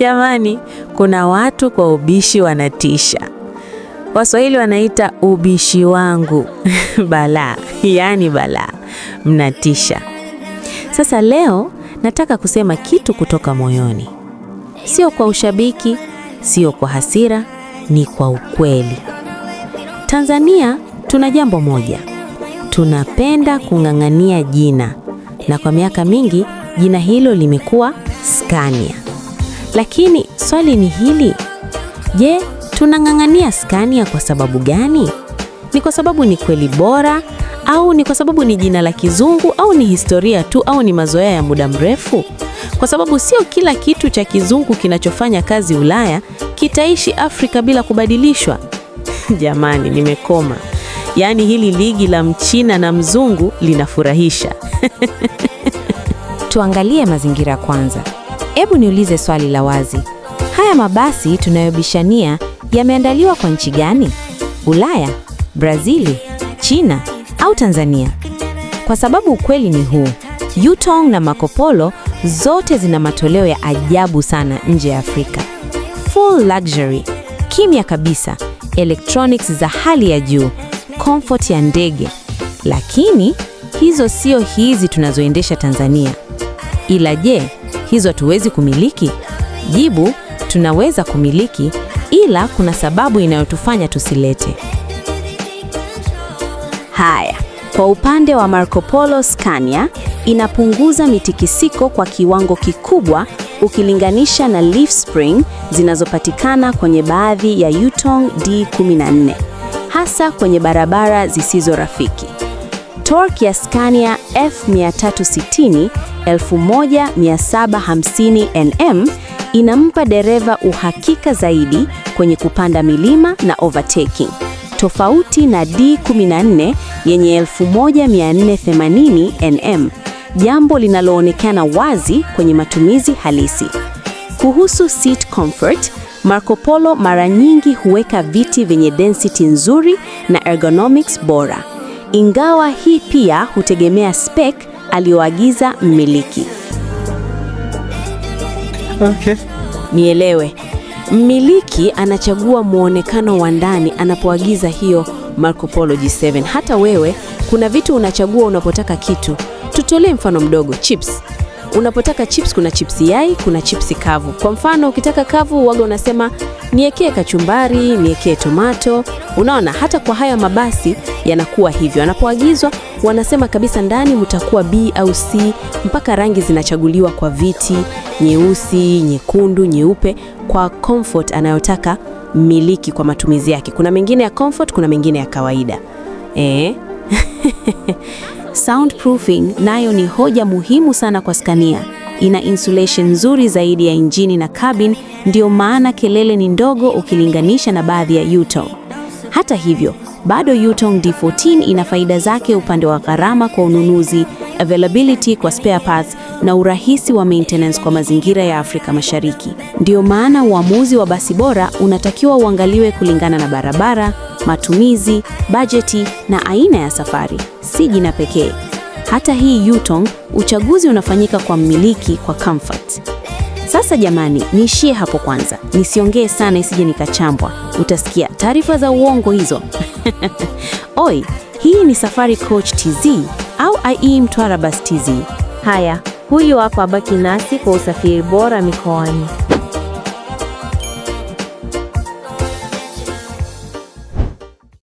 Jamani, kuna watu kwa ubishi wanatisha. Waswahili wanaita ubishi wangu balaa, yaani balaa, mnatisha. Sasa leo nataka kusema kitu kutoka moyoni, sio kwa ushabiki, sio kwa hasira, ni kwa ukweli. Tanzania tuna jambo moja, tunapenda kung'ang'ania jina, na kwa miaka mingi jina hilo limekuwa Scania. Lakini swali ni hili, je, tunang'ang'ania Scania kwa sababu gani? Ni kwa sababu ni kweli bora au ni kwa sababu ni jina la kizungu au ni historia tu au ni mazoea ya muda mrefu? Kwa sababu sio kila kitu cha kizungu kinachofanya kazi Ulaya kitaishi Afrika bila kubadilishwa. Jamani, nimekoma. Yaani hili ligi la mchina na mzungu linafurahisha. Tuangalie mazingira kwanza. Hebu niulize swali la wazi. Haya mabasi tunayobishania yameandaliwa kwa nchi gani? Ulaya, Brazili, China au Tanzania? Kwa sababu ukweli ni huu, Yutong na Marco Polo zote zina matoleo ya ajabu sana nje ya Afrika. Full luxury, kimya kabisa, electronics za hali ya juu, comfort ya ndege. Lakini hizo sio hizi tunazoendesha Tanzania. Ila je, hizo hatuwezi kumiliki? Jibu, tunaweza kumiliki, ila kuna sababu inayotufanya tusilete. Haya, kwa upande wa Marco Polo Scania inapunguza mitikisiko kwa kiwango kikubwa ukilinganisha na leaf spring zinazopatikana kwenye baadhi ya Yutong D14, hasa kwenye barabara zisizo rafiki. Torque ya Scania F360 1750 Nm inampa dereva uhakika zaidi kwenye kupanda milima na overtaking, tofauti na D14 yenye 1480 Nm, jambo linaloonekana wazi kwenye matumizi halisi. Kuhusu seat comfort, Marco Polo mara nyingi huweka viti vyenye density nzuri na ergonomics bora, ingawa hii pia hutegemea spec aliyoagiza mmiliki. Okay. Nielewe, mmiliki anachagua muonekano wa ndani anapoagiza hiyo Marco Polo G7. Hata wewe kuna vitu unachagua unapotaka kitu. Tutolee mfano mdogo, chips. Unapotaka chips, kuna chips yai, kuna chipsi kavu. Kwa mfano, ukitaka kavu waga unasema niekee kachumbari, niekee tomato. Unaona, hata kwa haya mabasi yanakuwa hivyo. Anapoagizwa wanasema kabisa ndani mtakuwa B au C, mpaka rangi zinachaguliwa kwa viti, nyeusi, nyekundu, nyeupe, kwa comfort anayotaka mmiliki kwa matumizi yake. Kuna mengine ya comfort, kuna mengine ya kawaida. Soundproofing nayo ni hoja muhimu sana kwa Scania. Ina insulation nzuri zaidi ya injini na cabin, ndio maana kelele ni ndogo ukilinganisha na baadhi ya Yutong. Hata hivyo, bado Yutong D14 ina faida zake upande wa gharama kwa ununuzi, availability kwa spare parts na urahisi wa maintenance kwa mazingira ya Afrika Mashariki. Ndio maana uamuzi wa basi bora unatakiwa uangaliwe kulingana na barabara, matumizi, bajeti na aina ya safari, si jina pekee. Hata hii Yutong, uchaguzi unafanyika kwa mmiliki kwa comfort. Sasa jamani, niishie hapo kwanza, nisiongee sana isije nikachambwa. Utasikia taarifa za uongo hizo. Oi, hii ni Safari Coach TZ au IE Mtwara Bus TZ. Haya, huyu hapa, baki nasi kwa usafiri bora mikoani.